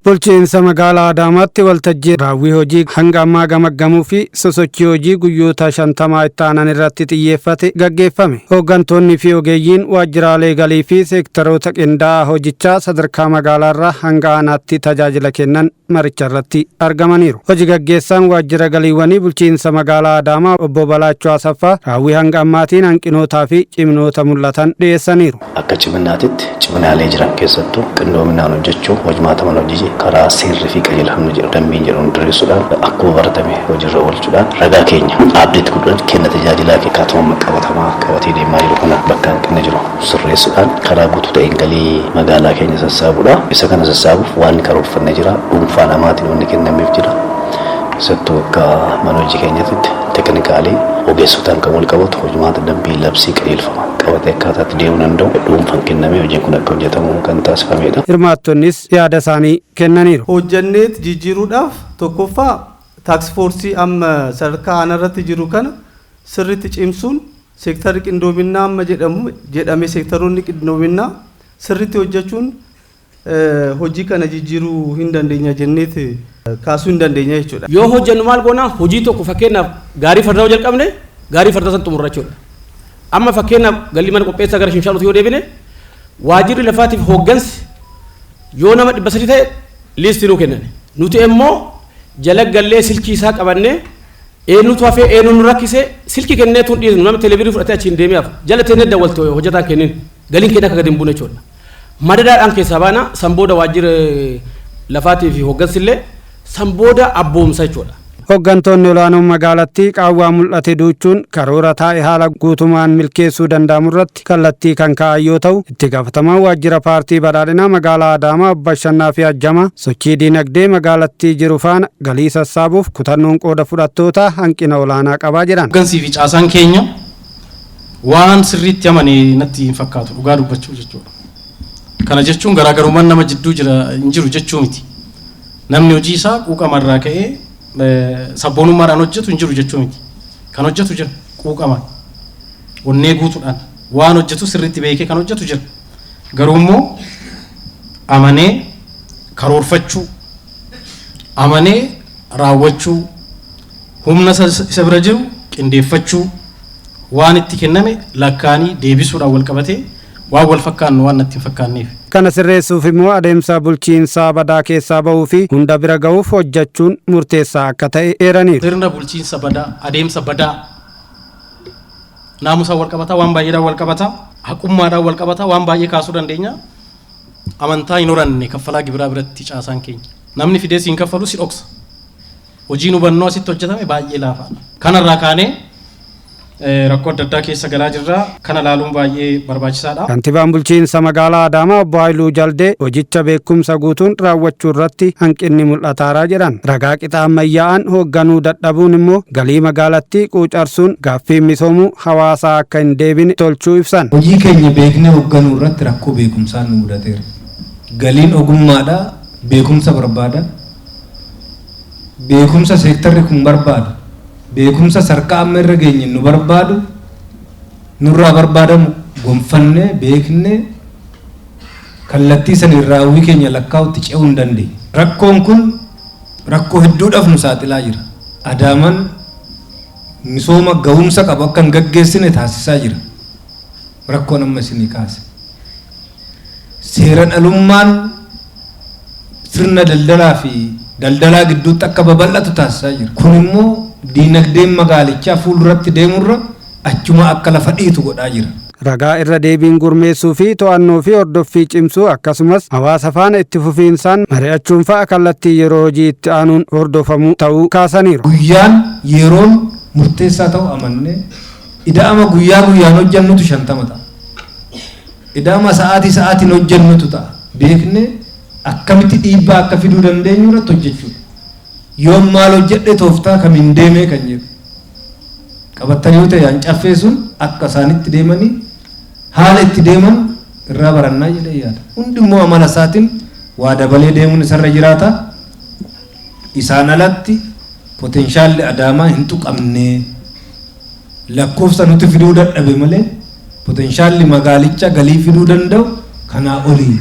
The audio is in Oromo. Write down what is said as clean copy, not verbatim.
Bulchiinsa magaalaa Adaamaatti waltajjii raawwii hojii hanga ammaa gamaggamuu fi sosochii hojii guyyoota 50 itti aanan irratti xiyyeeffate gaggeeffame. Hooggantoonni fi ogeeyyiin waajjiraalee galii fi seektaroota qindaa'aa hojichaa sadarkaa magaalaarraa hanga aanaatti tajaajila kennan maricha irratti argamaniiru. Hojii gaggeessaan waajjira galiiwwanii bulchiinsa magaalaa Adaamaa Obbo Balaachoo Asaffaa raawwii hanga ammaatiin hanqinootaa fi ciminoota mul'atan dhiyeessaniiru. Akka ciminaatitti ciminaalee jiran keessattuu qindoominaan hojjechuu, hojmaata mana hojii karaa seerri fi qajeelfamni jedhu dambiin jedhuun diriirsuudhaan, akkuma baratame hojiirra oolchuudhaan, ragaa keenya update godhuudhaan, kenna tajaajilaa akkaatuma qabatamaa qabatee deemaa jiru kana bakka hanqinni jiru sirreessuudhaan karaa guutuu ta'een galii magaalaa keenya sassaabuudha. Isa kana sassaabuuf waan karoorfannee jira. Dhuunfaa namaatiin wanni kennameef jira. Keessattuu akka mana hojii keenyatti teeknikaalii ogeessotaan kan wal qabatu hojmaata, dambii, labsii, qajeelfama qabatee akkaataatti deemuu danda'u dhuunfaan kennamee hojiin kun akka hojjetamu kan taasifamedha. Hirmaattonnis yaada isaanii kennaniiru. Hojjanneet jijjiiruudhaaf tokkoffaa task force amma sadarkaa aanarratti jiru kana sirriitti cimsuun, seektarri qindoominaa amma jedhamu jedhame, seektaroonni qindoominaa sirriitti hojjechuun hojii kana jijjiiruu hin dandeenya jenneet kaasuu hin dandeenya jechuudha. Yoo hojjennu maal goona? Hojii tokko, fakkeenyaaf gaarii fardaa yoo jalqabne, gaarii fardaa san xumurra jechuudha. Amma fakkeenyaaf galii mana qopheessaa gara Shimshaaluutti yoo deebine, waajjirri lafaatiif hooggansi yoo nama 300 ta'e list nuu kennan. Nuti immoo jala gallee silkii isaa qabannee, eenyutu hafee, eenyu nu rakkise, silkii kennee tun dhiisnu, nama televiirii fudhatee achiin deemee hafa. Jala teennee dawwalte hojjetaan kennin, galiin keenya akka gadi hin buune jechuudha. Madadaadhaan keessaa baana. San booda waajjira lafaatii fi hooggansi illee san booda abboomsa jechuudha. Hooggantoonni olaanoon magaalattii qaawwaa mul'ate duuchuun karoora taa'e haala guutumaan milkeessuu danda'amu irratti kallattii kan kaa'an yoo ta'u, itti gaafatamaan waajjira Paartii Badhaadhinaa magaalaa Adaamaa Obbo Ashannaa fi Ajjamaa sochii diinagdee magaalattii jiru faana galii sassaabuuf kutannoon qooda fudhattoota hanqina olaanaa qabaa jedhan. Hooggansii fi caasaan keenya waan sirriitti amane natti hin fakkaatu, dhugaa dubbachuu jechuudha. Kana jechuun garaagarummaan nama jidduu jira hin jiru jechuu miti. Namni hojii isaa quuqamarraa ka'ee sabboonummaadhaan hojjetu hin jiru jechuu miti. Kan hojjetu jira, quuqamaan. Onnee guutuudhaan waan hojjetu sirriitti beekee kan hojjetu jira. Garuu immoo amanee karoorfachuu, amanee raawwachuu, humna isa bira jiru qindeeffachuu, waan itti kenname lakkaanii deebisuudhaan wal qabatee waan wal fakkaannu waan natti hin fakkaanneef. Kana sirreessuuf immoo adeemsa bulchiinsaa badaa keessaa bahuu fi hunda bira gahuuf hojjechuun murteessaa akka ta'e eeraniiru. Sirna bulchiinsa badaa, adeemsa badaa, naamusaan wal qabataa, waan baay'eedhaan wal qabataa, haqummaadhaan wal qabataa, waan baay'ee kaasuu dandeenya. Amantaa hin horanne kaffalaa gibiraa biratti caasaan keenya. Namni fidee siin kaffalu si dhoksa. Hojiin hubannoo asitti hojjetame baay'ee laafaadha. Kanarraa kaanee rakkoo adda addaa keessa galaa jirra. Kana laaluun baay'ee barbaachisaadha. Kantiibaan bulchiinsa magaalaa Adaamaa Obbo Haayiluu Jaldee hojicha beekumsa guutuun raawwachuu irratti hanqinni mul'ataaraa jedhan. Ragaa qixa ammayyaa'aan hoogganuu dadhabuun immoo galii magaalattii quucarsuun gaaffii misoomuu hawaasaa akka hin deebine tolchuu ibsan. Hojii keenya beeknee hoogganuu irratti rakkoo beekumsaan nu mudateera. Galiin ogummaadha, beekumsa barbaada. Beekumsa seektarri kun barbaadu, beekumsa sarkaa amma irra geenye nu barbaadu, nurraa barbaadamu gonfannee beeknee kallattii saniin raawwii keenya lakkaa'utti ce'uu hin dandeenye. Rakkoon kun rakkoo hedduudhaaf nu saaxilaa jira. Adaamaan misooma ga'umsa qabu akka hin gaggeessine taasisaa jira. Rakkoon amma isinii kaase. Seeran alummaan sirna daldalaa fi daldalaa gidduutti akka babal'atu taasisaa jira. Kun immoo diinagdeen magaalichaa fuulduratti deemurra achuma akka lafa dhiitu godhaa jira. Ragaa irra deebiin gurmeessuu fi to'annoo fi hordoffii cimsuu, akkasumas hawaasa faana itti fufiinsaan mari'achuun fa'a kallattii yeroo hojii itti aanuun hordofamuu ta'uu kaasaniiru. Guyyaan yeroon murteessaa ta'u amannee ida'ama guyyaa guyyaan hojjennutu 50 ta'a. Ida'ama sa'aatii sa'aatiin hojjennutu ta'a. Beeknee akkamitti dhiibbaa akka fiduu dandeenyu irratti hojjechuudha. Yoom maal hojjedhe, tooftaa kamiin deemee kan jedhu. Qabattanii yoo ta'e hancaffee sun akka isaanitti deemanii haala itti deeman irraa barannaa jedhee yaada. Hundi immoo amala isaatiin waa dabalee deemuun isarra jiraata. Isaan alatti potentialli Adaamaa hin tuqamne, lakkoofsa nuti fiduu dadhabe malee potentialli magaalicha galii fiduu danda'u kanaa olii.